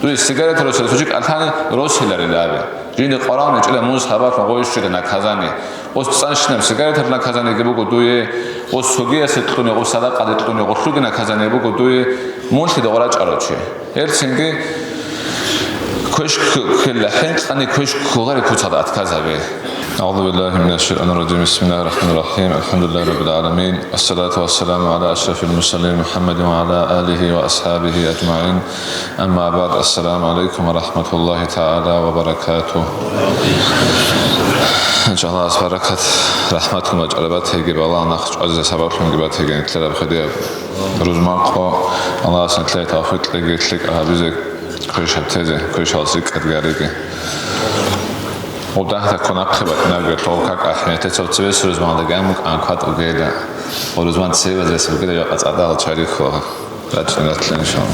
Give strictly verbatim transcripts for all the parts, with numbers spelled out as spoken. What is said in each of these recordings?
Дуе сигарета росилан цо чи кӀалъани росиларила абе. Жинда къварагӀун гьечӀила мун сабаблъун гъой щвела наказание. Ос цӀанщинаб сигареталъул наказаниеги буго дуе, ос цогиясе кьуне, ос садакъаде кьуне, гъолъулги наказание буго дуе, мун лъида гъорачӀарав чи. Гьелцинги квеш ккела, хӀинкъани квеш кколаре куцалда отказ гьабе. أعوذ بالله من الشيطان الرجيم. بسم الله الرحمن الرحيم. الحمد لله رب العالمين. الصلاة والسلام على أشرف المرسلين محمد وعلى آله وأصحابه أجمعين. أما بعد. السلام عليكم ورحمة الله تعالى وبركاته. Аллагьас баракат, рахматгун бачӀараб батеги, балагь нахъ чӀвазе сабаблъунги батеги, нилъераб хирияб рузман къо, Аллагьас нилъее тавфикъ кьеги, лъикӀаб гьабизе, квешаб тезе, квешалъ рикӀкӀад гариги. Гъоб дагьдаккун ахъе батӀинабги лъо как ахӀмиятица цевес рузмандаги амукӀан кватӀ бугейда. Ва рузман цевазес бугила жакъа цӀадал чарихьо. РачӀин ратла, иншалла.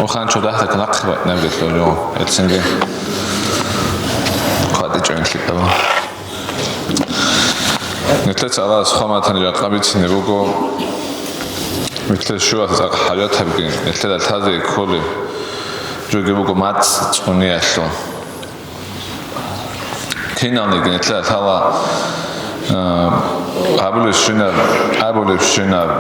Охан чо дагьдаккун ахъе батӀинабги лъо жо. Гьелцинги кватӀичӀо инлъикӀаб. Нилъеца Аллагьас хъван батани жакъа бицине буго, нилъер щуялъ цӀакъ хӀажатабги, нилъеда лъазе кколеб жоги буго мацӀ цӀуниялъул. Киналниги нилъеда лъала, э, абулебщинаб, абулебщинаб,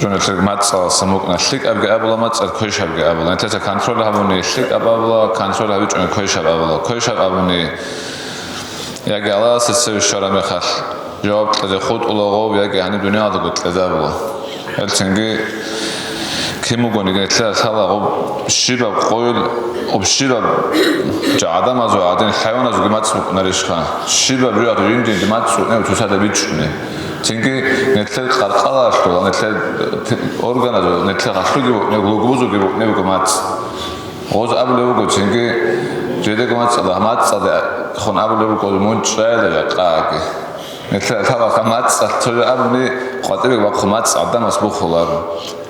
жо нилъер мацӀалъа мукӀна, лъикӀабги абула мацӀалъ, квешабги абула. Нилъеца контроль гьабуни лъикӀаб абула, контроль гьабичӀони квешаб абула, квешаб абуни Яги Аллагьасда цеве щвараб мехалъ, жаваб кьезе хутӀула гъов, яги гьаниб дуниялалдаго кьезабула. Гьелцинги кин бугониги нилъеда лъала гъоб щибаб къойил, гъоб щибаб жа-, гӀадамазул гӀадин, хӀайваназулги мацӀ букӀунарищха? Щибаб жоялъ жиндинги мацӀ букӀунеб цоцазда бичӀчӀуни. Цинги нилъер къаркъалалъула, нилъер органазул, нилъер гъалъуги букӀунеб, лугбузулги букӀунеб буго мацӀ. Гъоз абулеб буго, цинги жидеда мацӀалда, мацӀалде хун абулеб буго, мун чӀайила жакъаги. Нилъер лъалаха мацӀалъ цо жо абуни, къватӀибе бахъун мацӀ гӀадамас бухуларо.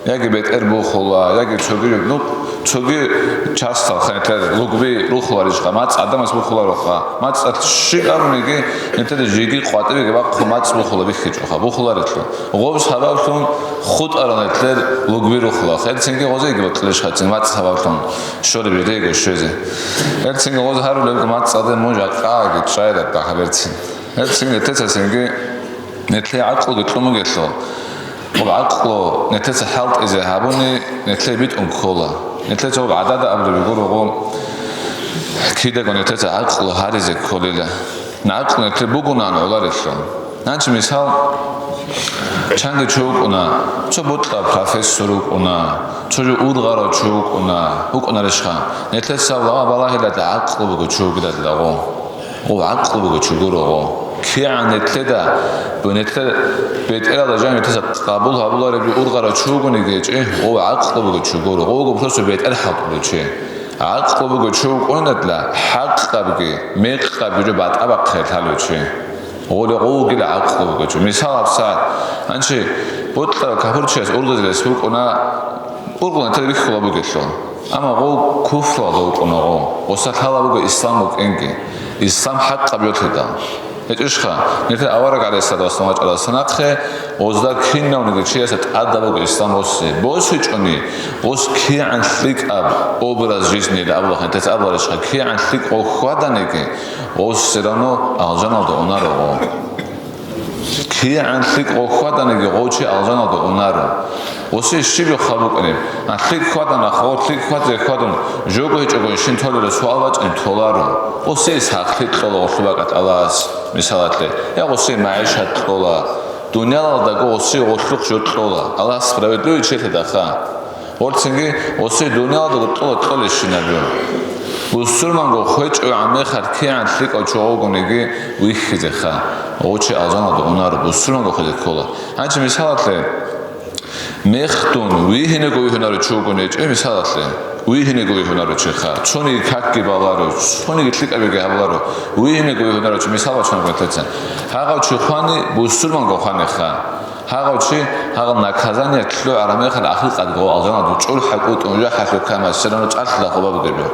Яги бетӀер бухула, яги цоги, ну, цоги частал ханитар лугби рухуларищха, мацӀ гӀадамас бухулароха. МацӀалъ щиб абуниги, нилъеда жеги къватӀибеги бахъун мацӀ бухула бихьичӀоха, бухуларелъул. Гъоб сабаблъун хутӀарал нилъер лугби рухула. Гьелцинги гъозеги бокьилищха цин мацӀ сабаблъун щолеб жидеего щвезе. Гьелцинги гъоз гьарулеб буго мацӀалде мун жакъаги чӀайила дагьаб берцин. Гьелцинги нилъецацинги нилъее гӀакълуги кьун бугелъул. Гъоб гӀакълу нилъеца хӀалтӀизе гьабуни, нилъее битӀун ккола. Нилъеца гъоб гӀадада абулеб буго руго, кидаго нилъеца гӀакълу гьаризе кколила. ГӀакълу нилъее бугонаан гӀоларелъул. Гьанчи мисал, чанги чи вукӀуна, цо бокьарав профессор вукӀуна, цо жо ургъарав чи вукӀуна, вукӀунарищха? Нилъеца лагъа балагьилалда гӀакълу буго чи вугилалда гъо. Гъо гӀакълу буго чи гуро гъо. КигӀан нилъеда, бу-, нилъер бетӀералда жан нилъеца къабул гьабулареб жо ургъарав чи вугониги гьечӀи, гъо гӀакълу буго чи гуро. Гъо вуго просто бетӀер хӀалтӀулев чи. ГӀакълу буго чи вукӀунатла, хӀакъабги, мекъабги жо батӀа бахъе лъалев чи. Гъоле гъовгила гӀакълу буго чи. Мисал гьабсагӀат, гьанчи бокьарав капурчияс ургъизелес вукӀуна, ургъун нилъер бихьула бугелъул. Амма гъов куфруялда вукӀуна гъов. Гъоса лъала буго ислам букӀинги. Ислам хӀакъаб йолъидал. ГьечӀищха, нилъер авараг гӀалайгьиссалату вассалам вачӀаралдаса нахъе, гъозда кинавниги чиясда тӀадаб буго ислам босе. БосичӀони, гъос кигӀан лъикӀаб образ жизни абулахъин, тес абуларищха, кигӀан лъикӀ гъов хьваданиги, гъос все равно алжаналда унаро гъов. КигӀан лъикӀ гъов хьваданиги, гъов чи алжаналда унаро. Гъосе щиб хъван букӀинеб? А лъикӀ хьвадана, гъов лъикӀ хьвадзе хьвадун, жого гьечӀого ишин толела суал бачӀин толаро. Гъосе сахлъи кьола гъолъу бакӀалъ Аллагьас, мисалалъе, я гъосе магӀишат кьола, дуниялалдаго гъосе гъолъухъ жо кьола. Аллагьас справедливый чилъидахъа. Гъорцинги гъосе дуниялалдаго кьола кьолебщинаб жо. Бусурманго хвечӀогӀан мехалъ кигӀан лъикӀав чи вугониги вихьизеха. Гъов чи алжаналда унаро, бусурманго хвезе ккола. Гьанчи мисалалъе, мехдун вигьинего вигьунаро чи вугони гьечӀо, мисалалъе, вигьинего вигьунаро чиха, цониги какги баларо, цониги лъикӀабиги гьабуларо, вигьинего вигьунаро чи, мисал бачун буго нилъеца. Гьагъав чи хвани, бусурманго хваниха. Гьагъав чи гьагъал наказание лъугӀараб мехалъ ахиркъадго алжаналда чӀул хӀакӀутӀун жахӀалъув камас, все равно чӀалъила хъуба бугеб жо.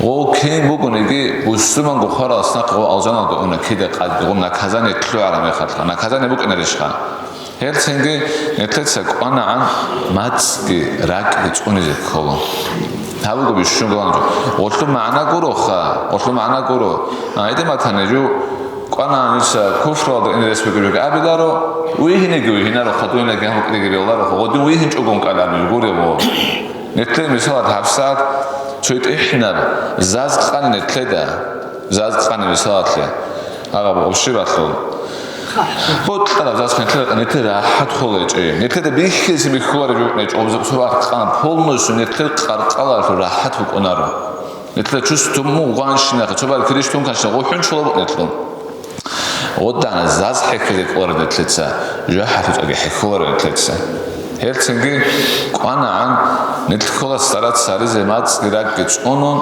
Гъов кин бугониги, бусурманго хваралас нахъе гъов алжаналда уна, кида къадго гъов наказание лъугӀараб мехалъха. Наказание букӀинарищха? Гьелцинги нилъеца кӀванагӀан мацӀги ракӀги цӀунизе ккола. Гьаб буго бищун гьанже. Гъолъул магӀна гуроха, гъолъул магӀна гуро. А, гьедин батани, жо кӀванагӀан нилъеца куфруялда ине рес бугеб абиларо, вигьинеги вигьинаро, хадуйнаги гьанкӀ ригири аларо, гъодин вигьинчӀогун кӀаларо, гуреб гъо. Нилъер мисалат гьабсагӀат цо тӀихӀинаб заз къани нилъеда, заз къани мисалатлъе, гьаб гъобщи балъул. Бокьараб заз нилъер, нилъер рахӀат холечӀи. Нилъеда бихьизе бихьулареб жо нечӀо, цо бакъ къан полностью нилъер къаркъалалъул рахӀат букӀунаро. Нилъер чус туму гъванщинахъе, цо бал кирищ тун канщина, гъухӀун чула букӀ нилъун. Гъудана заз хӀехьизе кӀолареб нилъеца, жахӀалъуцӀаги хӀехьулареб нилъеца. Гьелцинги кӀванагӀан нилъ ккола старат саризе мацӀги ракӀги цӀунун,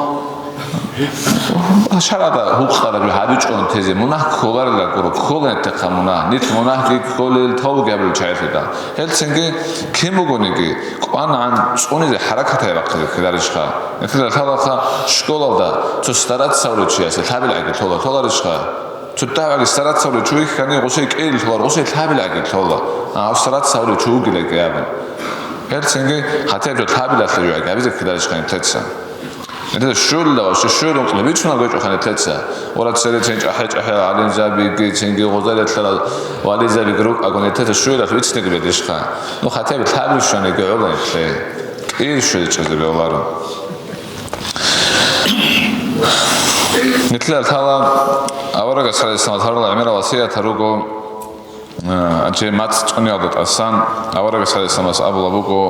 шаргӀалда гьукъараб гьабичӀон тезе, мунагь кколарила гуро, ккола нилъехъа мунагь, нилъ мунагьги кколел тавги гьабулел чагӀилъидал. Гьелцинги кин бугониги, кӀванагӀан цӀунизе хӀаракат гьабихъизе ккеларищха? Нилъеда лъалаха школалда цо старат савлев чиясе лъабил гӀаги лъола, лъоларищха? Цо дагьабги старат савлев чи вихьани, гъусей кӀиил лъолар, гъусей лъабил гӀаги лъола. А, гьав старат савлев чи вугилайги абун. Гьелцинги гьатӀаб жо лъабилалъе жо гьабизе ккеларищха нилъеца? Нилъеца щулла ва щу-, щурун кьун бицунал гьечӀоха нилъеца. Ора церецин чӀахӀи-чӀахӀи гӀалимзабиги, цинги гъозарелъарал вализабиги рукӀаго, нилъеца щулалъ бицинеги бедишха. Ну, гьатӀаб лъабил щваниги гӀола нилъее. КӀиил щвезе чӀезе бегьуларо. Нилъер лъала аварагас гӀалайгьиссаламас гьарулел гӀемерал васиятал руго, э, гьанже мацӀ цӀуниялда тӀасан аварагас гӀалайгьиссаламас абулаб буго: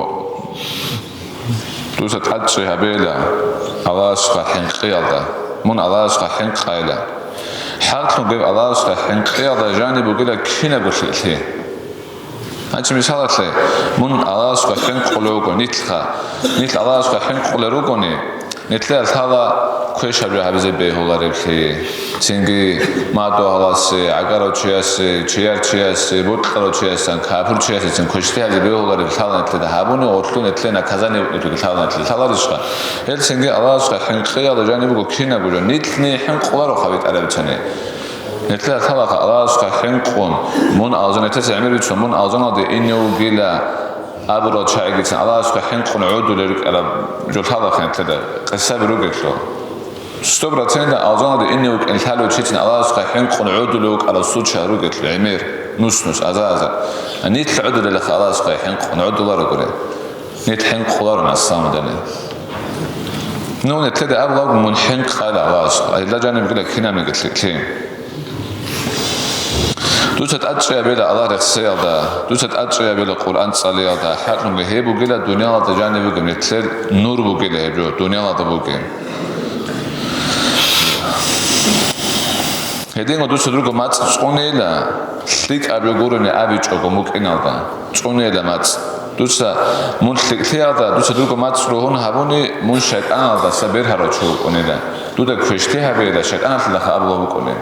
«Дуца тӀадчӀи гьабейила Аллагьасухъа хӀинкъиялда, мун Аллагьасухъа хӀинкъайила. ХӀакълъун гьеб Аллагьасухъа хӀинкъиялда жаниб бугила кинабго лъикӀлъи». Гьанже мисалалъе, мун Аллагьасухъа хӀинкъулев вуго нилъха. Нилъ Аллагьасухъа хӀинкъулел ругони, нилъер лъала квешаб жо гьабизе бегьулареблъи. Цинги мадугьаласе, гӀагарав чиясе, чияр чиясе, бокьарав чиясе, капур чиясецин квешлъи гьабизе бегьулареб лъала нилъеда гьабуни, гъолъул нилъее наказание букӀине лъала нилъ, лъаларищха? Гьелцинги Аллагьасухъа хӀинкъиялда жаниб буго кинабго жо, нилъни хӀинкъуларо хабитӀараб бицани. Нилъеда лъалаха Аллагьасухъа хӀинкъун, мун алжан, нилъеца гӀемер бицун, мун алжаналде ине вугила абурал чагӀигицин Аллагьасухъа хӀинкъун гӀодулел рукӀараб жо лъалаха нилъеда, къисаби ругелъул. Сто процентов алжаналде ине вукӀин лъалев чицин Аллагьасухъа хӀинкъун гӀодулев вукӀарал случай ругелъул, гӀемер, нус-нус, аза-аза. Нилъ гӀодулелаха Аллагьасухъа хӀинкъун гӀодуларогури. Нилъ хӀинкъуларо на самом деле. Ну, нилъеда абулаго мун хӀинкъайила Аллагьасухъа, гьелда жаниб бугила кинабниги лъикӀлъи. Дуца тӀадчӀи гьабейила Аллагь рехсеялда, дуца тӀадчӀи гьабейила Къуръан цӀалиялда, хӀакълъунги гьеб бугила дуниялалда жаниб бугеб нилъер нур бугила гьеб жо, дуниялалда бугеб. Гьединго дуца дурго мацӀ цӀунейила, лъикӀаб жо гурони абичӀого мукӀиналда, цӀунейила мацӀ. Дуца мун лъикӀлъиялда, дуца дурго мацӀ ругьун гьабуни, мун шайтӀаналдаса бергьарав чи вукӀунила. Дуда квешлъи гьабейила, шайтӀаналъулаха абулаб букӀуни.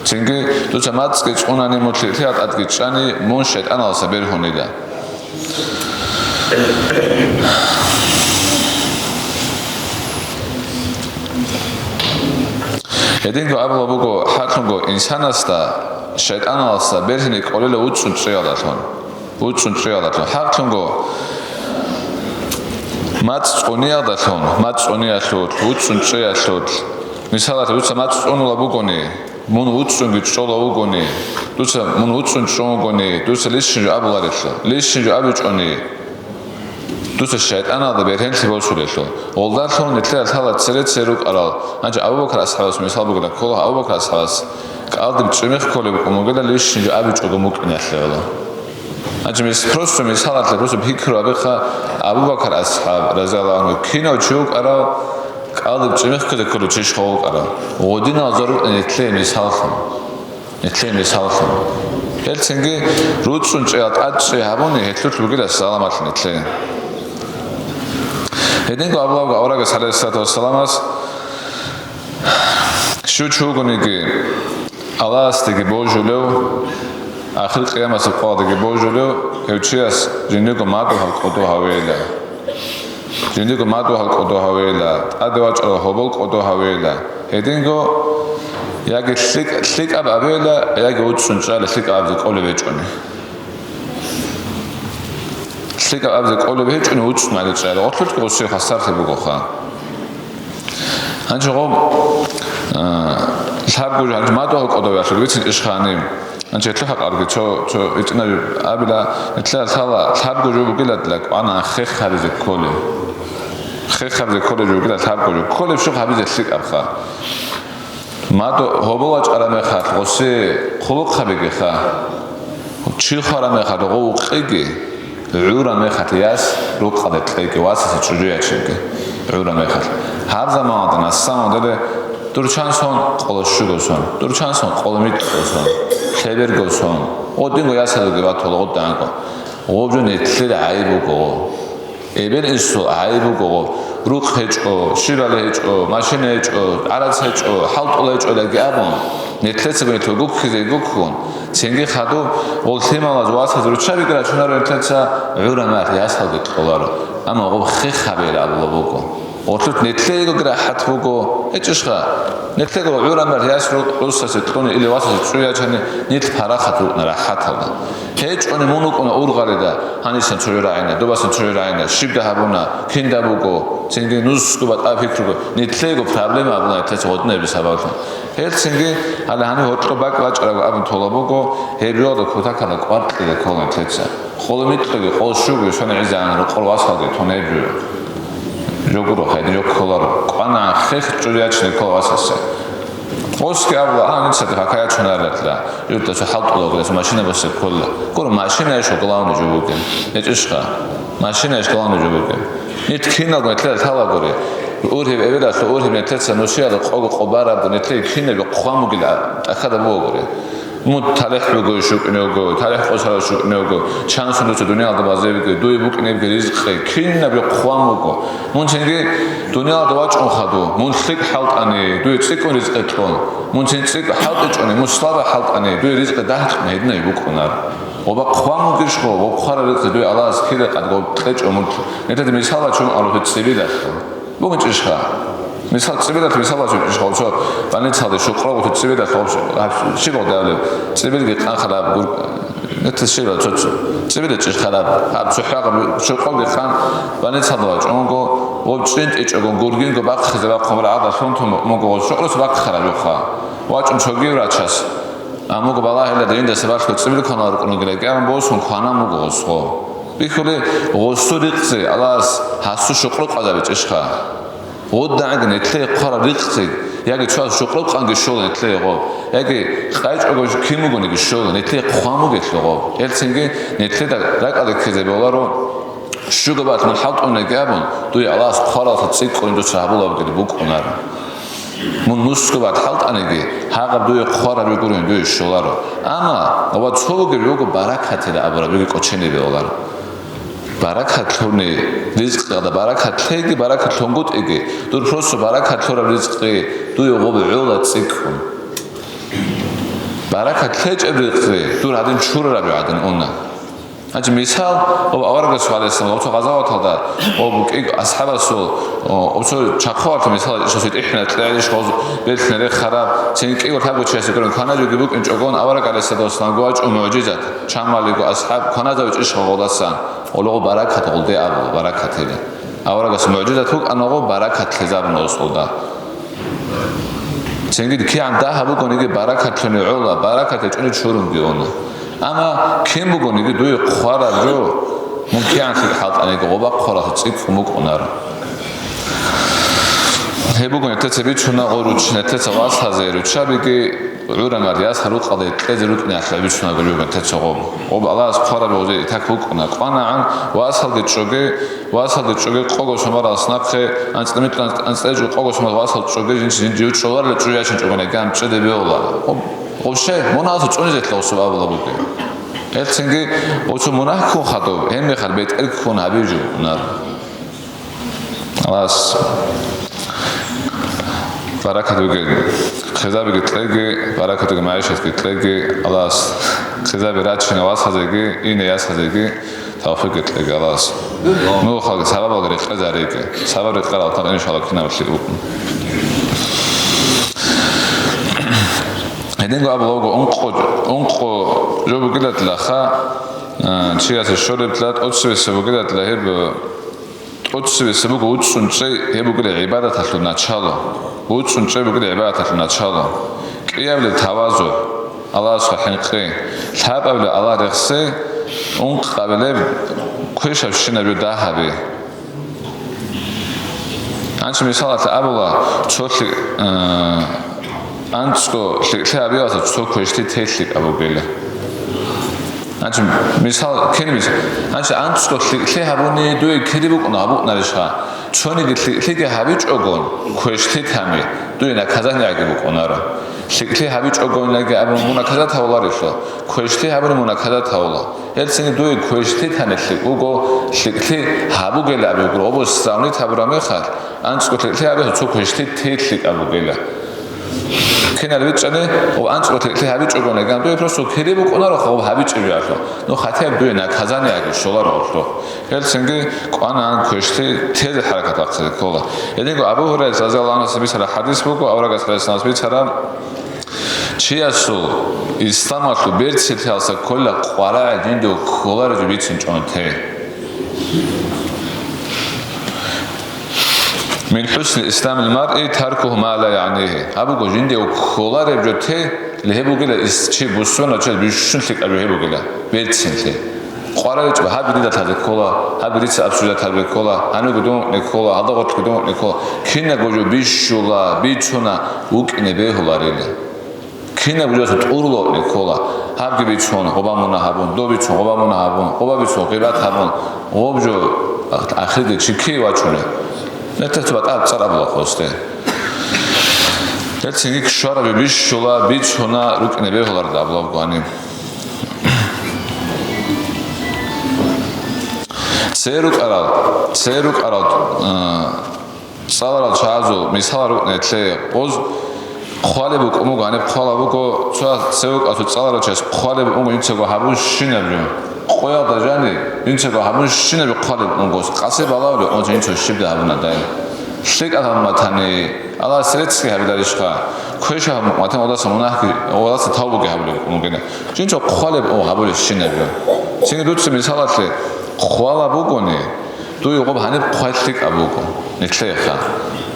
Цинги дуца мацӀги цӀунани, мун лъикӀлъиялда тӀадги чӀани, мун шайтӀаналдаса бергьунила. Гьединго абулаб буго, хӀакълъунго инсанасда шайтӀаналдаса бергьине кӀолила вуцӀцӀун чӀеялдалъун. ВуцӀцӀун чӀеялдалъун. ХӀакълъунго мацӀ цӀуниялдалъун, мацӀ цӀуниялъулъ, вуцӀцӀун чӀеялъулъ. Мисалалъе, дуца мацӀ цӀунулаб бугони, мун вуцӀцӀунги чӀолав вугони, дуца мун вуцӀцӀун чӀун вугони, дуца лишин жо абуларелъул, лишин жо абичӀони, дуца шайтӀаналда бергьенлъи босулелъул. Гъолдалъун нилъеда лъала цере-цере рукӀарал, гьанже Абу Бакр асхӀабас мисал бугила ккола, Абу Бакр асхӀабас кӀалдиб чӀимих кколеб букӀун бугила, лишин жо абичӀого мукӀиналъе гӀоло. Гьанже мис-, просто мисалалъе, просто пикру гьабиха, Абу Бакр асхӀаб, разияллагьу гӀангьу, кинав чи вукӀарав, кӀалдиб чӀимихъизе кколев чи щиб вукӀарав? Гъодинал зарукъин нилъее мисаллъун. Нилъее мисаллъун. Гьелцинги руцӀцӀун чӀеялда тӀадчӀи гьабуни, гьелъулъ бугила саламалъи нилъее. Гьединго абулабго аварагас, гӀалайгьиссалату вассаламас, щив чи вугониги, Аллагьасдаги божулев, ахир къиямасеб къоялдаги божулев, гьев чияс жиндирго мадугьал кӀодо гьавейила. Жиндирго мадугьал кӀодо гьавейила, тӀаде вачӀарал гьобол кӀодо гьавейила. Гьединго яги лъикӀ-, лъикӀаб абейила, яги вуцӀцӀун чӀайила лъикӀаб абизе кӀолеб гьечӀони. лъикӀаб абизе кӀолеб гьечӀони, вуцӀцӀун гӀадин чӀваялъ, гъорлъулъги гъосие хвасарлъи бугоха. Гьанже гъоб, а, лъабго жо, гьанже мадугьал кӀодов ялъуги бицин ишха гьаниб. Гьанже гьелъул хӀакъалъги цо, цо итӀинаб абила, гьелъа лъала лъабго жо бугила дила кӀвана хех гьабизе кколеб. Хех гьабизе кколеб жо бугила лъабго жо. Кколеб щух гьабизе лъикӀабха. Мадугь гьобол вачӀараб мехалъ гъосие хъулухъ гьабигеха. Чи хвараб мехалъ гъов вукъиги, гӀураб мехалъ яс рукъалде кьеги, васасе чӀужу ячинги, гӀураб мехалъ. Гьаб заманалда, насан вандале, дур чан сон къоло щуго сон, дур чан сон къоло микьго сон, лъеберго сон, гъодинго ясалуги батула гъодагӀанго. Гъоб жо нилъер гӀайиб буго. Эбел-инсул гӀайиб буго, рукъ гьечӀо, щибали гьечӀо, машина гьечӀо, гӀарац гьечӀо, хӀалтӀул гьечӀо лаги абун, нилъецаго нилъ гуккизе гуккун, цинги хадуб, гъол лъималаз васаз руччабиги рачунаро нилъеца гӀурамал ясалги кьоларо, амма гъоб хех гьабейилан абула буго. Гъорлъулъ нилъеего рахӀат буго, гьечӀищха? Нилъего гӀурамал яс ру-, русасе кьуни или васасе чӀу ячани, нилъ парахат рукӀна рахӀаталда. ГьечӀони мун вукӀуна ургъалида, гьанисан цоги рагӀина, дубасан цоги рагӀина, щибда гьабуна, кинда буго, цинги нусго батӀа пикруго, нилъего проблема абуна нилъеца гъодинабги сабаблъун. Гьел цинги, гьале гьанив гьоркьоб бакӀ бачӀарабго абун тола буго, гьеб жоялда кутакалда кӀвар кьезе ккола нилъеца. Къоло микьги, къоло щуги сони гӀезегӀан рокъор васалги тун гьеб жо. Жо гуро, гьедин жо кколаро. КӀванагӀан хех чӀужу ячине ккола васасе. Осги абула, а, нилъеца гьакая чунарилатла. Юртасул хӀалтӀула гурес машина басе ккола. Гуро, машинаеш главный жо бугеб. ГьечӀищха? Машинаеш главный жо бугеб. Нилъ киналго нилъеда лъалагури. Ургьиб эбелалъул ургьиб нилъеца нусиялда къого къо барабго, нилъее кинабго хъван бугел тӀахьада бугогури. Мун талихӀ буго щукӀине вуго, талихӀ къосарав щукӀине вуго, чанцун дуца дуниялда базе вуго, дуе букӀинебги ризкъи, кинабго хъван буго. Мун цинги дуниялда вачӀун хадув, мун лъикӀ хӀалтӀани, дуе цӀикӀкӀун ризкъи кьун. Мун цин цӀикӀкӀун хӀалтӀичӀони, мун слаба хӀалтӀани, дуе ризкъи дагькьун гьединай букӀунар. Гъоба хъван бугищ гъо, гъоб хъвараб ризкъи дуе Аллагьас кире къад гъоб кьечӀо мун. Нилъеда мисалал чун арухъе цӀибилалъул. БугинчӀищха? Мисал, цӀибилалъ мисал бачунчӀищха, цо больницалде щукъраб гъутӀи цӀибилалъ гъоб-, гьаб-, щиб гъодавлеб? ЦӀибилги къанхъараб гур-, нетес щибал цо-цо. ЦӀибиличӀищ хъараб. Гьаб цохӀо гъаб щукърабги къан больницалда вачӀунго, гъоб чӀинтӀичӀого, гургинго бахъизе бахъун рагӀалда лъун тун муго гъос щукърус бахъараб юха. ВачӀун цоги врачас. Амма балагьила диндаса балъго цӀибил кванал рукӀунгила кӀиан босун квана муго гъосго. Бихьули, гъосу рикъзи Аллагьас гьасу щукъру къвазабичӀищха? ГъудагӀанги нилъее хъвараб рикъзи, яги цояс щукъру къанги щола нилъее гъоб, яги къайчӀого кин бугониги щола, нилъее хъван бугелъул гъоб. Элцинги нилъеда ракӀалде ккезе боларо, щуго бакӀ мун хӀалтӀунеги абун, дуе Аллагьас хъваралъа цӀикӀкӀун дуца гьабулабгили букӀунаро. Мун нусго бакӀ хӀалтӀаниги, гьагъаб дуе хъвараб гурин дуе щоларо. Амма ва цо вугеб жого баракатила абураб биги кӀоченебе оларо. Баракат лъуни, ризкъиялда баракат лъеги, баракат лъунгутӀиги, дур просто баракат лъураб ризкъи дуе гъоб гӀола цӀикӀкӀун. Баракат лъечӀеб ризкъи дур гьадин чурараб гӀадин уна. Гьанже мисал, ва аварагас, гӀалайгьиссалам, оцо гъазаваталда, ва букӀи асхӀабасул, о, оцо чахъуялъа мисал, ишасул тӀихӀинал кьегӀлъи, иш гъоз белъ нере хараб, цин кӀиго лъабго чиясе гурин кванажоги букӀинчӀогон, авараг, гӀалайгьиссалату вассалам, гуачӀун мугӀжизат, чамалиго асхӀаб кваназавичӀищха гъоласан, гъолого баракат гъолде абула, баракат гьела. Аварагас мугӀжизат букӀанаго, баракат лъезабуна осулда. Цинги кигӀан дагьаб бугониги баракатлъуни гӀола, баракат гьечӀони чурунги уна. Амма кин бугониги дуе хъвараб жо, мун кигӀан лъикӀ хӀалтӀаниги гъоба хъваралъа цӀикӀкӀун букӀунаро. Гьеб буго нетеца бицуна гъо руч-, нетеца васазе руччабиги гӀурамал яс гьарукъалде кьезе рукӀиналъ бицунаго руго нетеца гъо. Гъоб Аллагьас хъвараб гъозе итак букӀуна. КӀванагӀан васалги чӀоге, Васалде чӀоге къого сумарал снахъе, анцӀила микьго анцӀ-, анцӀила чӀоге къого сумарал васал чӀоге жинчи жинчи чӀоларила чӀужу ячин чӀогоне ган чӀеде беола. Вообще, мунагьалъа цӀунизе лъугьусул абула бугеб. Гьелцинги оцо мунагь ккун хадуб, гьебмехалъ бетӀер ккун гьабижу унар. Аллагьас баракат бугеб, хезабиги кьеги, баракат бугеб магӀишатги кьеги, Аллагьас хезаби рачина васазеги, ине ясазеги, тавфикъ кьеги Аллагьас. Мугъ халги сабабалги рекъезариги. Сабаб рекъарал тагъ, иншалла, кинаб лъикӀ букӀун. Гьединго абулавго ункъо, ункъо жо бугилатилаха, А, чиясе щолебла тӀоцебесеб бугилатла гьеб, тӀоцебесеб буго уцӀцӀун чӀей, гьеб бугила гӀибадаталъул начало. УцӀцӀун чӀей бугила гӀибадаталъул начало. КӀиабилеб тавазугӀ, Аллагьасухъа хӀинкъи, лъабабилеб Аллагь рехсей, ункъабилеб квешабщинаб жо дагьаби. Гьанчи мисалалъе абула, цо лъи-, а, анцӀго лъикӀлъи гьабиялъа цо квешлъи те лъикӀаб бугила. Гьанчи мисал, кин мисал. Гьанчи анцӀго лъикӀлъи гьабуни дуе кири букӀуна гьабугӀнарищха? Цониги лъикӀлъиги гьабичӀогон, квешлъи тани, дуе наказаниеги букӀунаро. ЛъикӀлъи гьабичӀогониги абун мун наказат гьавуларелъул, квешлъи гьабуни мун наказат гьавула. Гьелцинги дуе квешлъи тани лъикӀ буго, лъикӀлъи гьабугел абиугро, обо сравнить гьабураб мехалъ, анцӀго лъикӀлъи гьабиялъ цо квешлъи те лъикӀаб бугила. Кинал бичӀчӀани, об анцӀго лъикӀлъи гьабичӀогони, гьанив дуе просто кири букӀунаро, хоб гьабичӀеб жо. Ну, хатяб дуе наказаниеги щоларо гьоркьоб. Гьелцинги кӀванагӀан квешлъи тезе хӀаракат бахъизе ккола. Гьединго Абу Гьурайрат разияллагьу гӀангьуяс бицараб хӀадис буго, аварагас гӀалайгьиссалам бицараб, чиясул исламалъул берцинлъиялдаса ккола къварагӀел жиндиего кколареб жо бицинчӀого те. Мин хӀусни исламил маръи таркугьу ма ла ягӀнигьи. Гьаб буго жиндиего кколареб жо те, гьеб бугила ис-, чи бусурбанав чияс бищун лъикӀаб жо гьеб бугила, берцинлъи. КъварагӀел чӀва, гьаб дида лъазе ккола, гьаб дица абсужат гьабе ккола, гьанивго дун вукӀине ккола, гьалда гъорлъго дун вукӀине ккола, кинабго жо бищула, бицуна, вукӀине бегьуларила. Кинабго жоялъул тӀурула вукӀине ккола, гьабги бицун, гъоба мунагь гьабун, доб бицун, гъоба мунагь гьабун, гъоба бицун, гъибат гьабун, гъоб жо ахирде чи ккей вачунеб. Нетер цо батӀа цӀар абула хосде. Гьелцинги ккараб жо бищула, бицуна, рукӀине бегьуларила абулеб гьаниб. Цере рукӀарал, цере рукӀарал, а, цӀаларал чагӀазул мисалал рукӀине лъе, гъоз хъвалеб букӀун буго, гьаниб хъвалеб буго, цо цеве вукӀарав цо цӀаларав чияс хъвалеб букӀун буго, жинцаго гьабунщинаб жо. Къоялда жаниб, жинцаго гьабунщинаб жо хъвалеб букӀун буго, къаси балагьулеб, гьанив щибдай гьабунадайин. ЛъикӀаб гьабун батани, Аллагьас реццги гьабиларищха? Квешаб гьабун батани, гъодаса мунагьги, гъодаса тавбуги гьабулеб букӀун бугила. Жинцаго хъвалеб букӀун буго гьабулебщинаб жо. Цинги дуца мисалалъе хъвалеб бугони, дуе гъоб гьаниб хъвай лъикӀаб буго, нилъееха.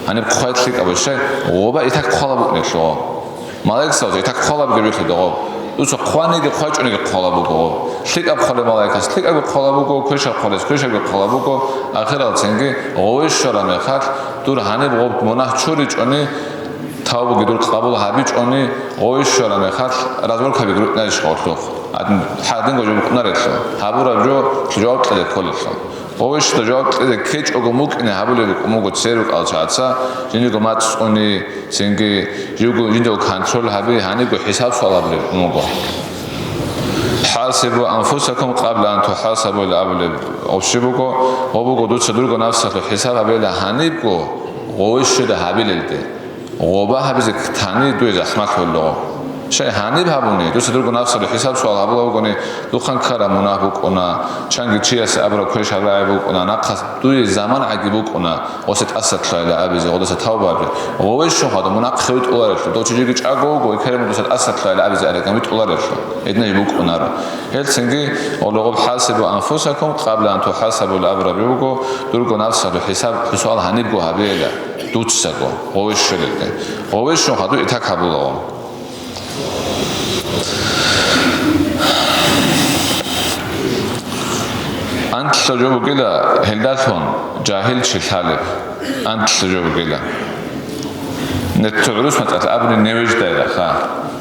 Гьаниб хъвай лъикӀаб буго, щай? Гъоба итак хъвалеб букӀунелъул. Малаикзабазда итак хъвалеб бугеб жо лъидал гъоб. Дуца хъваниги хъвачӀониги хъвалеб буго гъоб. ЛъикӀаб хъвалеб малаикас лъикӀабги хъвалеб буго, квешаб хъвалес квешабги хъвалеб буго, ахиралцинги гъове щвараб мехалъ, дур гьаниб гъоб мунагь чуричӀони, тавбуги дур къабул гьабичӀони, гъове щвараб мехалъ, разборкаби гуритӀинарищ гъорлъухъ? Гьадин, гьадинго жо букӀунарелъул, гьабураб жо жаваб кьезе кколелъул. Гъове щвараб жаваб кьезе ккечӀого мукӀине гьабулеб букӀун буго цере рукӀарал чагӀаца, жиндиего мацӀ цӀуни, цинги живго жиндиего контроль гьаби, гьанибго хӀисаб-суал гьабулеб букӀун буго. «ХӀасибу анфусакум къабла ан тухӀасабу», ила абулеб гъоб щиб буго, гъоб буго дуца дурго напсалъул хӀисаб гьабейила гьанибго гъове щведа гьабилелде. Гъоба гьабизе тани дуе захӀмат гьолого. Щай гьаниб гьабуни, дуца дурго напсалъул хӀисаб-суал гьабулеб бугони, духъан ккараб мунагь букӀуна, чанги чиясе абураб квешаб рагӀи букӀуна, нахъа дуе заман гӀаги букӀуна, гъосе тӀаса лъугьайила абизе, гъодаса тавба гьабе. Гъове щун хадуб мун ахъе витӀуларелъул, дов чи жеги чӀаго вуго, ва керамун дуса тӀаса лъугьайила абизе арекъан витӀуларелъул, гьединаб букӀунаро. Гьелцинги, гъоло гъоб «хӀасибу анфусакум къабла ан тухӀасабу» абураб буго, дурго напсалъул хӀисаб-суал гьанибго гьабейила, дуцаго, гъове щвелелде. Гъове щун хадуб итак гьабулаго. Анлъго жо бугила гьелдалъун жагьил чи лъалеб. Анлъго жо бугила. Нетто гӀурус мацӀалъ абуни невеждайла, ха.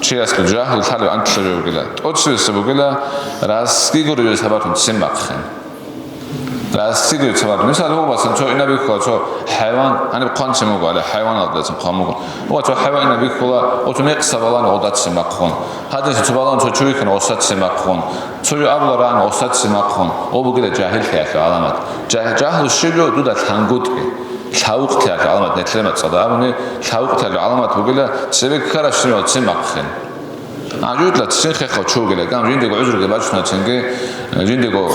Чиясго жагьил лъалеб анлъго жо бугила. ТӀоцебесеб бугила, расги гуреб сабаблъун ццин бахъин. Расги гуреб сабаблъун. Мисал, гьугъбасан цо инаб бихьула, цо хӀайван, гьаниб хъван ццин буго, гьале хӀайваналдасан хъван буго. Ва цо хӀайван инаб бихьула, ва цо мекъса балан гъодаццин бахъун. Гьадинлъи цо балан цо чурикан гъосаццин бахъун. Цо жо абула ран гъосаццин бахъун. Гъо бугила жагьиллъиялъул гӀаламат. Жагь-, жагьлу щиб жо дуда лъангутӀи. Лъавукътиялъул гӀаламат, нилъер мацӀалда абуни, лъавукътиялъул гӀаламат бугила, цебе ккараб щинал ццин бахъин. А жугьутӀла ццин хехав чи вугила, гьанив жиндего гӀузруги бачунацинги, жиндего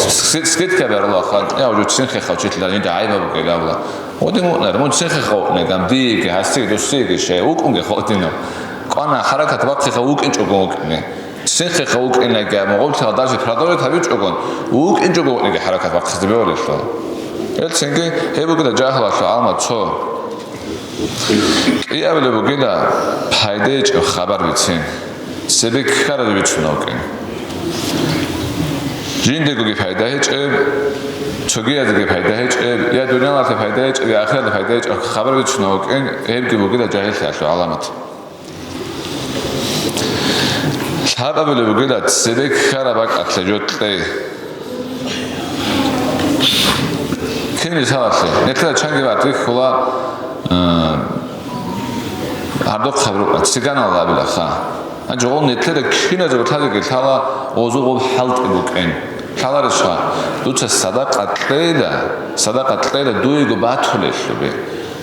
ски-, скидка бегьула, ха, я, жугьутӀ ццин хехав чилъила жинда гӀайиб бугила абула. Гъодин вукӀунар, мун ццин хехав вукӀунеган, диеги, гьасиеги, досиеги, щай, вукӀунге гъодинав. КӀвана, хӀаракат бахъиха, вукӀинчӀого вукӀине. Цинхъехъа вукӀинаги абун, гъорлъа даже продолжать гьабичӀогон, вукӀинчӀого вукӀинаги хӀаракат бахъизе бегьулелъул. Гьелцинги гьеб бугила жагьлуялъул гӀаламат цо. КӀиабилеб бугила пайда гьечӀеб хабар бицин, цебе ккараб бицун вукӀин. Жиндегоги пайда гьечӀеб, цогиязеги пайда гьечӀеб, я дуниялалъе пайда гьечӀеб, я ахираталъе пайда гьечӀеб хабар бицун вукӀин, гьебги бугила жагьиллъиялъул гӀаламат. Лъабабилеб бугила цебе ккараб бакӀалъе жо кьей. Кин мисалалъе, нилъеда чанги батӀи ккола, э, гьардухъ гьаб рукъа, циганалда абилаха. Гьанже гъол нилъеда киназего лъазеги лъала гъозул гъоб хӀалтӀи букӀин. Лъаларищха, дуца садакъа кьейила, садакъа кьейила дуего батулелъубе.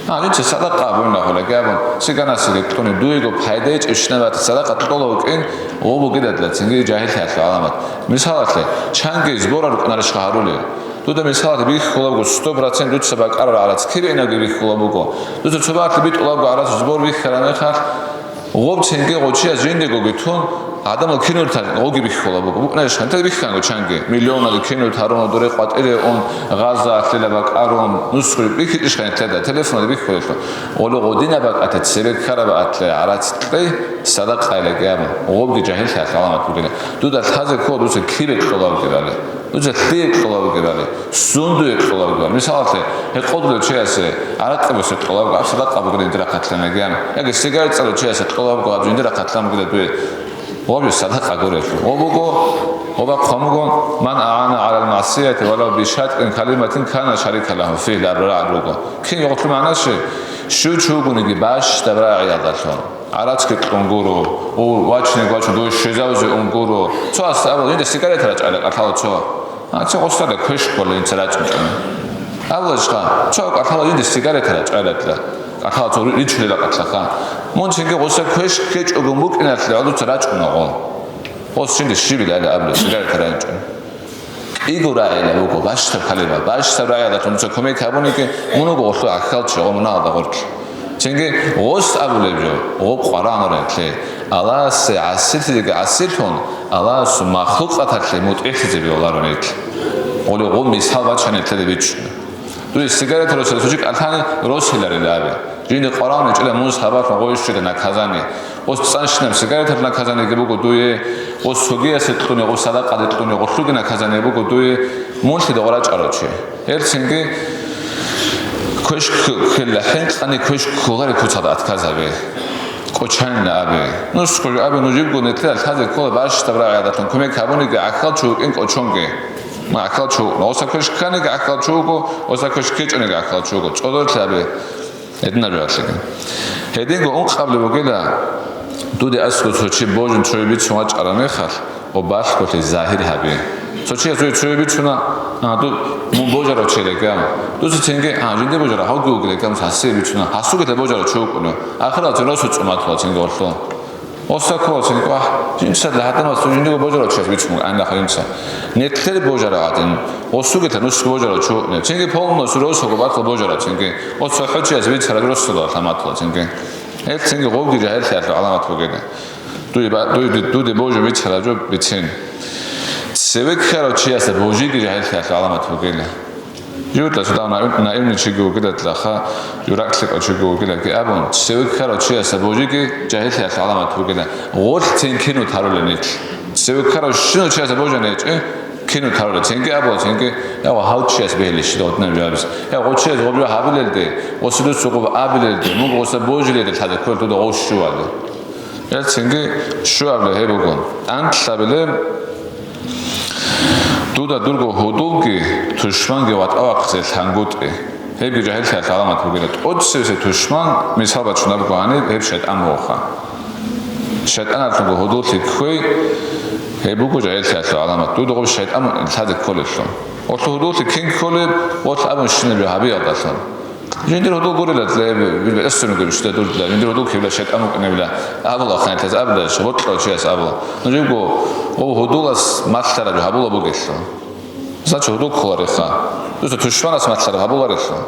А, жинца садакъа абун рахулаги абун, сиганасиги кьуни, дуего пайда гьечӀебщинаб бата садакъа кьола вукӀин, гъо бугедадла цинги жагьиллъиялъул гӀаламат. Мисалалъе, чанги сбора рукӀунарищха гьарулел? Дуда мисалалъе бихьула буго, сто процент дуца бакӀарараб гӀарац кибе инаги бихьула буго. Дуца цо бакӀалъе битӀула буго гӀарац сбор бихьараб мехалъ, гъоб цинги гъочияс жиндегоги тун, гӀадамал кинур тар-, гъоги бихьула буго. БукӀунарищха, нилъеда бихьанго чанги. Миллионазе кинур таруна дуре къватӀире ун, гъазда ахлила бакӀарун, нусхури бихьичӀищха нилъеда, телефоналда бихьулелъул. Гъоле гъодинаб бакӀалъе цебе ккараб бакӀалъе гӀарац кьей, садакъайила кӀиабун. Гъобги жагьиллъиялъул гӀаламат бугила. Дуда лъазе ккола дуца кибе кьола бугебали. Дуца лъие кьола бугебали, сундуе кьола бугебали. Мисалалъе, гьекъолдулев чиясе гӀаракъи босе кьола буго, гьаб садакъа бугила жиндир рахъалъан гьагиян. Яги сигарет цӀалев чиясе кьола буго, гьаб жиндир рахъалъан бугила дуе. Гъоб садакъа гурелъул. Гъоб буго, гъоба хъван буго, «Ман агӀана гӀалал магӀсияти валав бишатӀин калиматин кана шарикан лагьу фигьи» абураб рагӀи руго. Кин гъолъул магӀна щиб? Щив чи вугониги бащдаб рагӀиялдалъун. ГӀарацги кьун гуро, у, вачине вачун, дой щвезавзе ун гуро. Цо аста абула, жинда сигарета рачӀайла кӀалъала цо. А, цо гъосда квеш ккола, инца рачӀун чӀун. Абулачха, цо кӀалъала жинда сигарета рачӀайла кӀалъала цо ричулила кӀалъаха. Мун цинги гъоса квеш ккечӀого букӀиналъе гӀодуца рачӀуна гъо. Гъос жинда щибилали абула, сигарета рачӀун. КӀиго рагӀила буго, бащдаб калима, бащдаб рагӀиялда тунца кумек гьабуниги, мун вуго гъолъу гӀахьалчи, гъо муналда гъорлъ. Цинги гъос абулеб жо, гъо къварагӀунарелъе, Аллагьасе гӀасилъизеги гӀасилъун, Аллагьасул махлукъаталъе мутӀигӀлъизе бегьуларо нилъ. Гъоле гъо мисал бачани нилъеда бичӀчӀуна. Дуе сигарета росила цо чи кӀалъани росиларила абе. Жинда къварагӀун гьечӀила мун сабаблъун гъой щведа наказание. Гъос цӀанщинаб сигареталъ наказаниеги буго дуе, гъос цогиясе кьуни, гъос садакъаде кьуни, гъолъуги наказание буго дуе, мунлъида гъо рачӀарав чи. Гьелцинги квеш ккела, хӀинкъани квеш кколари куцалда отказ гьабе. КӀочайинна абе. Нусго жо абе, нужибго нилъеда лъазе ккола бащдаб рагӀиялдалъун кумек гьабуниги гӀахьалчи вукӀин кӀочонги. Ма гӀахьалчи вукӀун. Гъоса квеш кканиги гӀахьалчи вуго, гъоса квеш ккечӀониги гӀахьалчи вуго. ЦӀодорлъи абе. Гьединаб жагьлъиги. Гьединго ункъабли бугила, дуде аскӀо цо чи божун цое бицун вачӀараб мехалъ, гъо балъголъи загьир гьаби. Цо чияс цое, цое бицуна, а, ду-, мун божарав чи рекӀам. Дуца цинги, а, жинде божарав, гьавги вугилан рекӀам, гьасие бицуна, гьасугилъа божарав чи вукӀуна. Ахирал цо росу цӀуматула цинги гъолъул. Гъоса ккола цинги, вагь, жинцадла гьадамас жиндего божарав чияс бицун, гьанна хъинца. Нилъер божарав гӀадин, гъосугелъа нусго божарав чугьунев. Цинги полностью росуго батла божарав цинги. Гъоса хӀучияс бицараб росула гьаматла цинги. Гьел цинги гъобги жагьиллъиялъул гӀаламат бугела. Дуе ба-, дуе, дуде божун бицараб жо бицин. Цеве ккарав чиясда божиги жагьиллъиялъул гӀаламат бугела. ЖугьутӀа цо дагьав наим-, наимный чиги вугилан, лаха, журакълъикъав чиги вугилан абун, цеве ккарав чиясда божиги жагьиллъиялъул гӀаламат бугила. Гъолъ цин кинут гьарулел нилъ. Цеве ккарав щинав чиясда божани гьечӀи, кинут гьарулел. Цинги абула, цинги, я, ва гьав чияс бегьилищ додинаб жавабиз. Я, гъо чияс гъоб жо гьабилелде, гъосилуцо гъоб абилелде, муго гъоса божилелде лъазе кколел дуда гъов щували. Гьелцинги щуабилеб гьеб буго. Анлъабилеб, дуда дурго гьудулги, тушманги ватӀа вахъизе лъангутӀи. Гьебги жагьиллъиялъул гӀаламат бугила. ТӀоцевесеб тушман, мисал бачунеб буго гьаниб, гьеб шайтӀан вугоха. ШайтӀаналъунго гьудуллъи кквей, гьеб буго жагьиллъиялъул гӀаламат. Дуда гъоб шайтӀан лъазе кколелъул. Гъолъул гьудуллъи кин кколеб, гъолъ абун щинаб жо гьабиялдалъун. Жиндир гьудул гурила, ле, бил-, бил-, эсцунуго бишда дурла, жиндир гьудул кивла шайтӀан вукӀунебила, абула ханилъаз абула, шабуркьав чияс абула. Нужибго, гъов гьудулас малъараб гьабула бугелъул. Значит, гьудул кколариха. Дуца тушманас малъараб гьабуларелъул.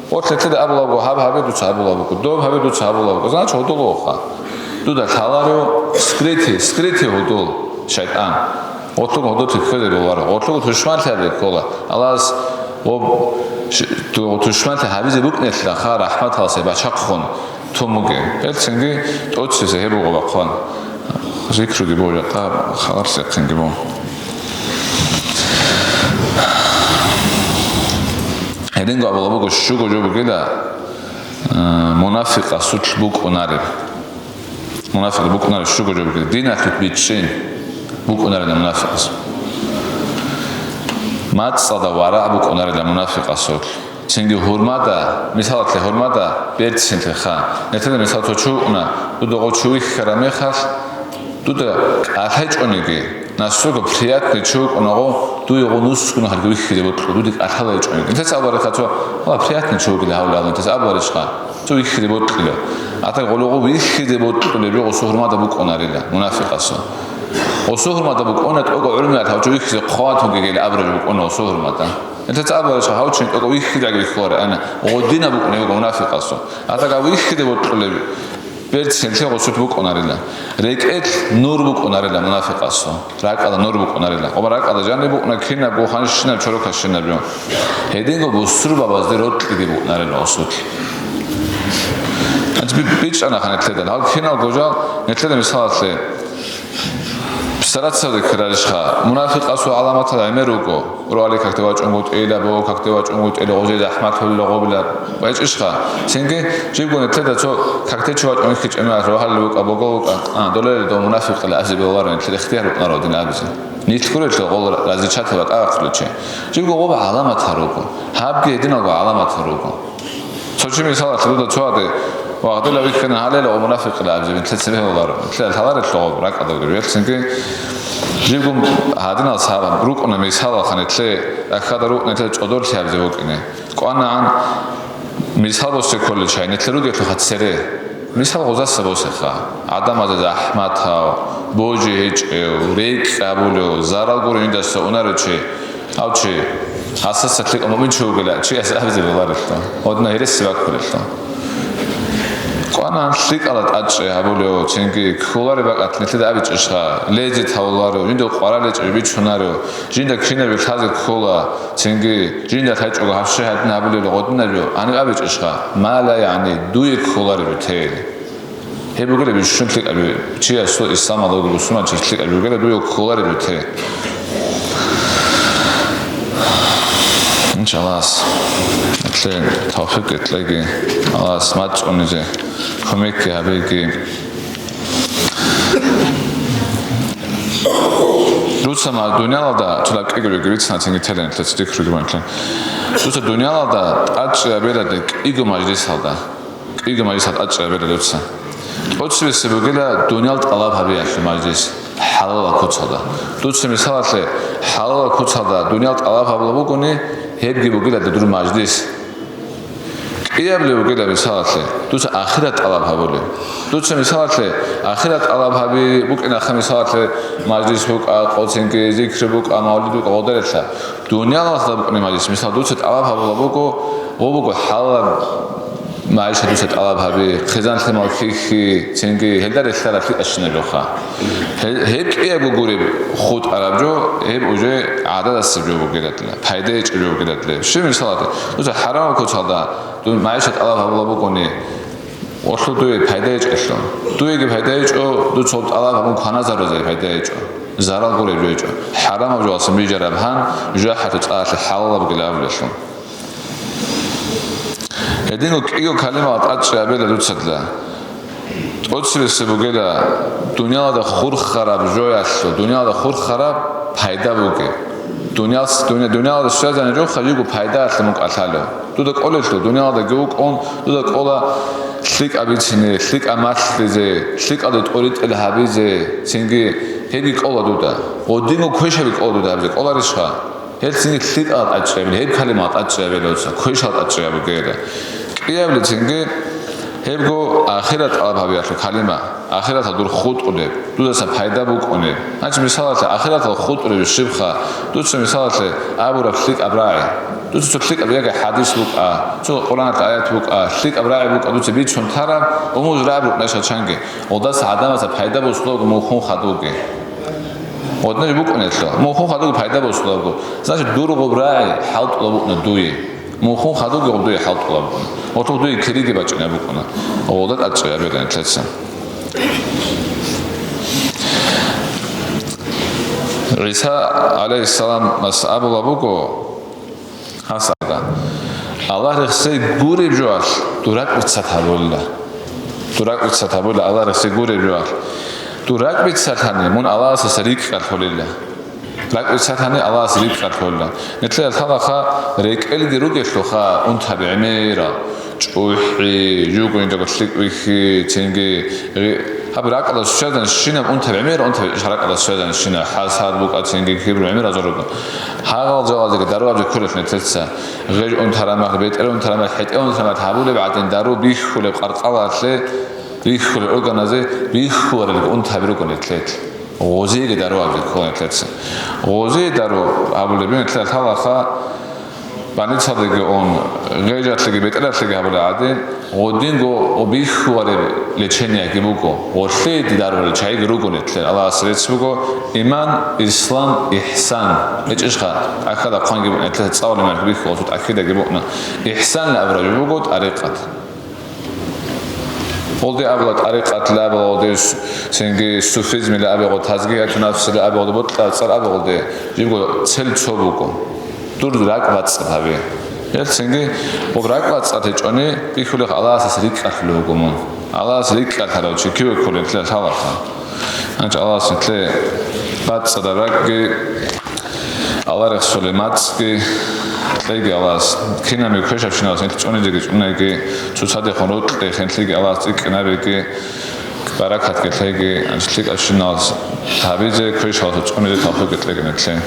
Гъолъ лъида абула буго, гьаб гьабе дуца гьабула буго, доб гьабе дуца гьабула буго. Значит, гьудул вуха. Дуда лъаларио скрытый, скрытый гьудул. шайтӀан. Гъорлъго гьодоте кквезе бегьуларо, гъорлъго тушманлъи гьабизе ккола. Аллагьас гъоб ш-, ту-, тушманлъи гьабизе букӀиналъа ха рахӀматалъе бачахъун тун бугеб. Гьелцинги тӀоцебесеб гьеб буго бахъван. Зикруги бо, жакъа халарсехъинги бо. Гьединго абула буго, щуго жо бугила, э, мунафикъасулъ букӀунареб. Мунафикъ букӀунареб щуго жо бугила, диналъул бичӀчӀи букӀунарила мунафикъас. МацӀалда варагӀ букӀунарила мунафикъасулъ. Цинги гьурмада, мисалалъе, гьурмада берцинлъи ха. Нилъеда мисал цо чи вукӀуна, дуда гъо чи вихьараб мехалъ, дуда кӀалъачӀониги, настолько приятный чи вукӀуна гъо, дуе гъо нусгун гьалги вихьизе бокьу, дуде кӀалъалайчӀониги. Нилъеца абуларихъа цо, ва, приятный чи вугила гьавли абун, нилъеца абуларищха, цо вихьизе бокьила. Атаги гъоло гъо вихьизе бокьулеб жо гъосул гьурмада букӀунарила, мунафикъасул. Гъосул гьурмада букӀуна, тӀокӀа гӀурмиялъ гьав чи вихьизе хъват вугигели абураб букӀуна гъосул гьурмада. Нилъеца абуларищха, гьав чи тӀокӀа вихьизеги вихьуларо, ана гъодинаб букӀунеб буго мунафикъасул. Атаги гьав вихьизе бокьулеб берцинлъи гъосулъ букӀунарила. РекӀелъ нур букӀунарила мунафикъасул. РакӀалда нур букӀунарила. Гъоба ракӀалда жаниб букӀуна кинабго ханщинаб чорокашинаб жо. Гьединго бусурбабазде рокьиги букӀунарила гъосулъ. Гьанже би-, бичӀчӀана ха нилъеда. Гьал киналго жал нилъеда мисалалъе Псарацаде ккарарищха? Мунафикъасул гӀаламатал гӀемер руго. Рогьалил какде вачӀунгутӀила, богьул какде вачӀунгутӀила, гъозие захӀмат гьолила гъобила. ГьечӀищха? Цинги жибго нилъеда цо какде чи вачӀун вихьичӀеб мехалъ, рогьалил вукӀа, богьул вукӀа, а, долелел дов мунафикъила абизе бегьуларо, нилъеда ихтияр букӀунаро дин абизе. Нилъ гурелъул гъол разичатал батӀа ахълучи. Жибго гъоб гӀаламатал руго. Гьабги гьединалго гӀаламатал руго. Цо чи мисалалъе дуда цо гьаде, ва гьадила вихьана гьалел ва мунафикъила абизе, нилъеца бегьуларо. Нилъеда лъаларелъул гъоб ракӀалда вугеб. Гьелцинги жибго гьадинал сабаб рукӀуна мисалалха нилъе, рахьада рукӀуна нилъеда цӀодорлъи абизе букӀине. КӀванагӀан мисал босе кколел чагӀи, нилъер ругелъулха цере. Мисал гъозаса босеха. ГӀадамазда захӀматав, божи гьечӀев, рекӀкӀ абулев, зарал гурев жиндаса унарев чи. Гьав чи, гьасдаса лъикӀав муъмин чи вугила, чияс абизе бегьуларелъул, гьадинал гьереси баккулелъул. КӀванагӀан лъикӀалда тӀадчӀи гьабулев, цинги кколареб бакӀалъ нилъеда абичӀищха, лезет гьавуларев, жиндир къварал гьечӀеб бичунарев, жинда кинаб лъазе ккола, цинги жинда лъачӀого гьаб щай гьадин гьабулеб гъодинаб жо, гьаниб абичӀищха, ма ла ягӀни, дуе кколареб бетел. Гьеб бугила бищун лъикӀаби, чиясул исламалда вугев бусурманчияс лъикӀаби бугила дуе кколареб бетел. Иншаллагь, Аллагьас тавфикъ кьеги, Аллагьас мацӀ цӀунизе кумекги гьабеги. Дуца ма-, дуниялалда цо лъабкъиго руги бицана, цинги телен, лъецӀ дихъ руги банлъи. Дуца дуниялалда тӀадчӀи гьабеладе кӀиго мажлисалда. КӀиго мажлисалда тӀадчӀи гьабила дуца. ТӀоцебесеб бугила дуниял тӀалаб гьабиялъул мажлис, хӀалалал куцалда. Дуца мисалалъе, хӀалалал куцалда дуниял тӀалаб гьабула бугони, гьебги бугила дур мажлис. КӀиабилеб бугила мисалалъе, дуца ахират тӀалаб гьабулеб. Дуца мисалалъе, ахират тӀалаб гьаби букӀинаха мисалалъе, мажлис букӀа, къоцинги, зикр букӀа, мавлид букӀа, гъодарелъа. Дуниялалда букӀунеб мажлис, мисал, дуца тӀалаб гьабула буго, гъо буго хӀалалаб МагӀиша дуца тӀалаб гьаби, хъизан-лъимал хьихьи, цинги гьелда релълъараб лъикӀабщинаб жоха. Гье-, гьеб кӀиябго гуреб хутӀараб жо, гьеб уже гӀададасеб жо бугерадлъи, пайда гьечӀеб жо бугерадлъи. Щиб мисалалъе, дуца хӀарамаб куцалда дун магӀиша тӀалаб гьабула бугони, гъолъул дуе пайда гьечӀелъул. Дуеги пайда гьечӀо, дуца гьоб тӀалаб гьабун кваназарузе пайда гьечӀо. Зарал гуреб жо гьечӀо. ХӀарамаб жоялъун бижараб гьан, жужахӀалъул цӀаралъе хӀалалаб бугилан абулелъул. Гьединго кӀиго калимаялда тӀадчӀи гьабила дуцадла. ТӀоцебесеб бугила, дуниялалда хурхараб жоялъул, дуниялалда хурхараб пайда бугеб. Дуниялс-, дуни-, дуниялалда щвезани жоха жиго пайдаялъе мун кӀалъалев. Дуда кӀолелъул, дуниялалдаги вукӀун, дуда кӀола лъикӀаб бицине, лъикӀаб малъизе, лъикӀалде тӀоритӀел гьабизе, цинги гьебги кӀола дуда. Гъодинго квешаби кӀола дуда гьабизе, кӀоларищха? Гьелцинги лъикӀал тӀадчӀи гьабила, гьеб калимал тӀадчӀи гьабила дуца, квешал тӀадчӀи гьабугейила. КӀиабилецинги гьебго ахират тӀалаб гьабиялъул калима, ахираталда дур хутӀулеб, дудаса пайда букӀунеб. Гьанже мисалалъе, ахираталда хутӀулеб щибха? Дуца мисалалъе абураб лъикӀаб рагӀи. Дуца цо лъикӀаб яги хӀадис букӀа, цо Къуръаналъ аят букӀа, лъикӀаб рагӀи букӀа, дуца бицун тараб, умуж рагӀи букӀунайша чанги, гъодаса гӀадамазда пайда босулаго мун хун хадуги. Гъодинаб букӀунелъул, мунхун хадубги пайда босулеб буго. Значит, дур гъоб рагӀи хӀалтӀулеб букӀуна дуе. Мунхун хадубги гъоб дуе хӀалтӀулеб букӀуна. Гъорлъ дуе кириги бачӀунеб букӀуна. Гъолда тӀадчӀей гьабе нилъеца. ГӀиса гӀалайгьиссаламас абулеб буго, Гьасда, Аллагь рехсей гуреб жоялъ дур ракӀ биццат гьабула. Дур ракӀ биццат гьабула Аллагь рехсей гуреб жоялъ. Дур ракӀ биццалъани, мун Аллагьасдаса рикӀкӀалъулила. РакӀ биццалъани Аллагьасда рикӀкӀалъулила. Нилъеда лъалаха рекӀелги ругелъулха унтаби гӀемерал, чӀухӀи, жугьундаго лъикӀ вихьи, цинги гъи-, гьаб ракӀалда щвезанщинаб унтаби гӀемерал, унтаби ракӀалда щвезанщинаб хӀасад букӀа, цинги кибру гӀемерал зор руго. Гьагъал жалазеги даруги кколелъ нилъеца. Гъеж унтараб мехалъ, бетӀер унтараб мехалъ, хӀетӀе унтараб мехалъ гьабулеб гӀадин дару бихьулеб къаркъалалъе, бихьулеб органазе бихьуларелги унтаби руго нилъелъ. Гъозиеги дару гьабизе ккола нилъеца. Гъозие дару гьабулеб нилъер лъалаха, больницалдеги ун, гъежалъеги бетӀералъеги гьабулеб гӀадин, гъодинго бихьулареб лечениеги буго, гъолъие даруларел чагӀиги руго нилъер. Аллагьас рецц буго, иман, ислам, ихсан. ГьечӀищха, тӀахьада хъванги букӀун нилъер цӀалулеб мехалъ бихьулеб тӀахьидаги букӀуна. Ихсан абураб жо буго тӀарикъат. Гъолде абула тӀарикъатила абула, гъолде с-, цинги суфизмила абе, гъо тазгияту нафсила абе, гъолде бокьа цӀар абе, гъолде жибго цел цо буго. Дур ракӀ бацӀцӀад гьабе. Гьел цинги гъоб ракӀ бацӀцӀад гьечӀони, бихьулеб Аллагьасдаса рикӀкӀалъулев вуго мун. Аллагьас рикӀкӀалъарав чи киве кколеб лъалаха. Гьанже Аллагьас нилъее бацӀцӀадаб ракӀги, Аллагь рехсолеб мацӀги кьеги Аллагьас, кинабниги квешабщиналдаса нилъ цӀунизеги цӀунеги, цоцадехун рокьи хинлъиги Аллагьас цӀикӀкӀинабеги, баракатги лъеги, гьанже лъикӀабщиналдаса гьабизе, квешалдаса цӀунизе тавфикъги кьеги нилъее.